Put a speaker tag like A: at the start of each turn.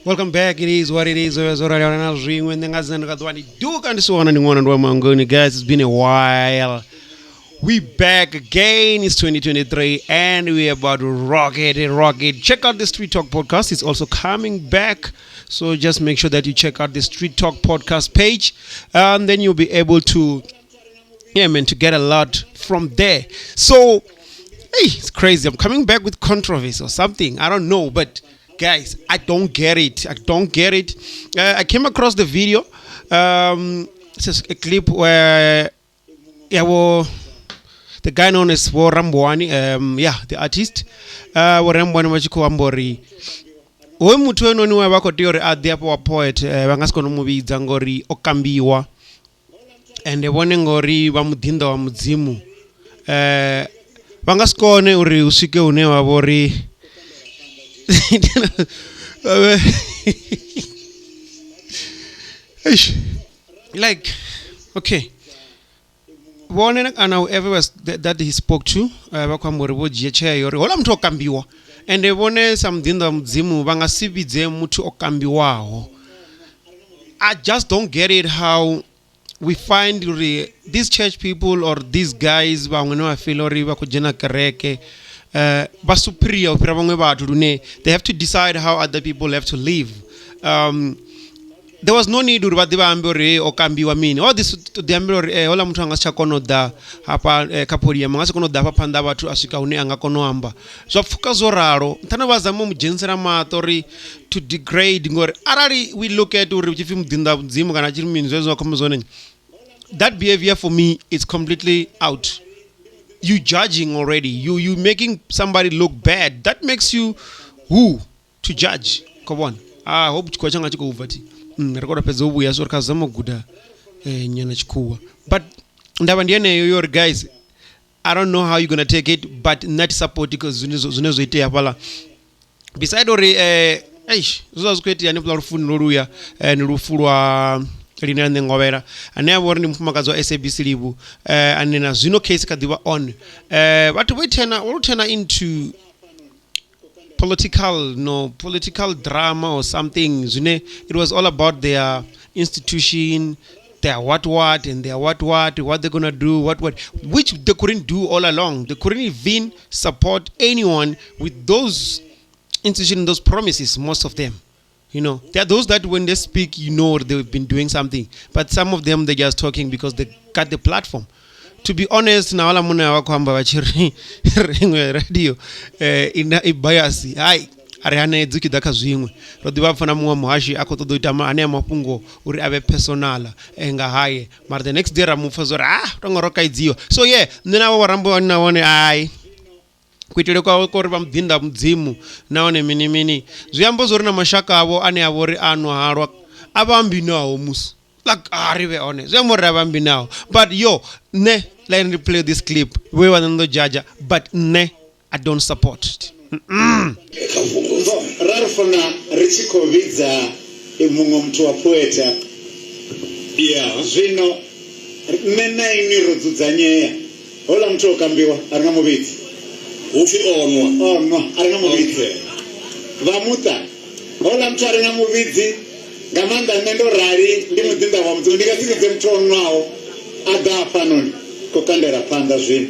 A: Welcome back. It is what it is. Zwo ralo na zwiṅwe nṋe nga dzina ndi nga ḓuvha ndi duka ndi si wana ndi ṅwana ndi wa mangoni. Guys, it's been a while. We back again. It's 2023 and we about to rock it and rock it. Check out the Street Talk podcast. It's also coming back. So just make sure that you check out the Street Talk podcast page, and then you'll be able to, yeah, man, to get a lot from there. So, hey, it's crazy. I'm coming back with controversy or something. I don't know, but guys, I don't get it. I don't get it. I came across the video. It's a clip where, yeah, well, the guy known as Vho Rambwani, yeah, the artist, Vho Rambwani vha tshi khou amba uri hoyu muthu hoyunoni we vha khou tea uri a ḓe afho wa poet, vha nga si kone u mu vhidza ngori o kambiwa, ende vhone ngori vha muḓinḓa wa mudzimu, vha nga si kone uri hu swike hune vha vha uri eish, like, okay, vhone kana whoever was that he spoke to, vha khou amba uri vho dzhia tsheo uri houḽa muthu o kambiwa, ende vhone sa muḓinḓa wa mudzimu vha nga si vhidze muthu o kambiwaho. I just don't get it how we find uri these church people or these guys vhaṅwe ne vha feel uri vha khou dzhena kereke, vha superior u fhira vhaṅwe vhathu lune they have to decide how other people have to live. There was no need uri vha ḓi vha ambe uri o kambiwa mini. All this ḓi ambela uri houḽa muthu a nga si tsha kona u ḓa hafha kha podium, a nga si kona u ḓa hafha phanḓa ha vhathu a swika hune a nga kona u amba. Zwa pfuka zwo ralo, nṱhani vha zama u mu dzhenisela maṱo uri to degrade, ngori arali we look at uri hu tshi pfi muḓinḓa mudzimu kana tshi ri mini zwezwo zwa khombo zwone, that behavior for me is completely out. You judging already, you making somebody look bad. That makes you who to judge? Come on. I hope tshikhuwa tshanga tshi khou bva thi. Ri khou fhedza u vhuya so ri kha zama u guda nyana tshikhuwa, but ndavha ndi yeneyo yo uri guys, I don't know how you gonna take it, but nṋe thi support because zwine zwo itea hafhaḽa beside uri eish, zwe zwa zwi khou itea hanefhaḽa lufuni lwo luya, ndi lufu lwa Linela Ṋengovhela ane a vha uri ndi mufumakadzi wa SABC Livhu, ane na zwino case kha ḓivha on. Vhathu vho ithena, vho thena into political, no, political drama or something zwine it was all about their institution, their what and their what they're gonna do, what which they couldn't do all along. They couldn't even support anyone with those institutions, those promises. Most of them, you know, there are those that when they speak, you know they've been doing something, but some of them, they're just talking because they got the platform. To be honest, na wala muna wa khou amba vha tshi ri riṅwe radio ina i bias, hai, a ri hanedzi tshi ḓa kha zwiṅwe. Ro ḓivha pfa na muṅwe muhashi a khou ṱoḓa u ita anea mafhungo uri a vhe personal nga haye, mara the next day ra mu pfa zwo ri ah tonga ro kaidziwa. So yeah, nṋe na vho vharambo na vhone ai kuitele kwawe kori vha muḓinḓa mudzimu nahone mini mini zwi amba zwori na mashaka avho ane a vha uri a nwa halwa a vha ambi naho musi like a ri vhe hone, zwi amba uri a vha ambi naho. But yo, nṋe let me play this clip we vha ndo judge, but nṋe I don't support it.
B: Ra ri funa ri tshi khou vhidza muṅwe muthu wa poeta. Zwino nṋe na inwi ro dzudzanyea, houḽa muthu o kambiwa a ri nga muvhidzi,
C: hupfi onwa,
B: onwa a ri nga muvhidzi. Vha muṱa houḽa muthu a ri nga muvhidzi, nga maanḓa nṋe ndo rali ndi muḓinḓa wa mudzimu, ndi nga si vhidze muthu o nwaho a ḓa hafhanoni khou kandela phanḓa zwino.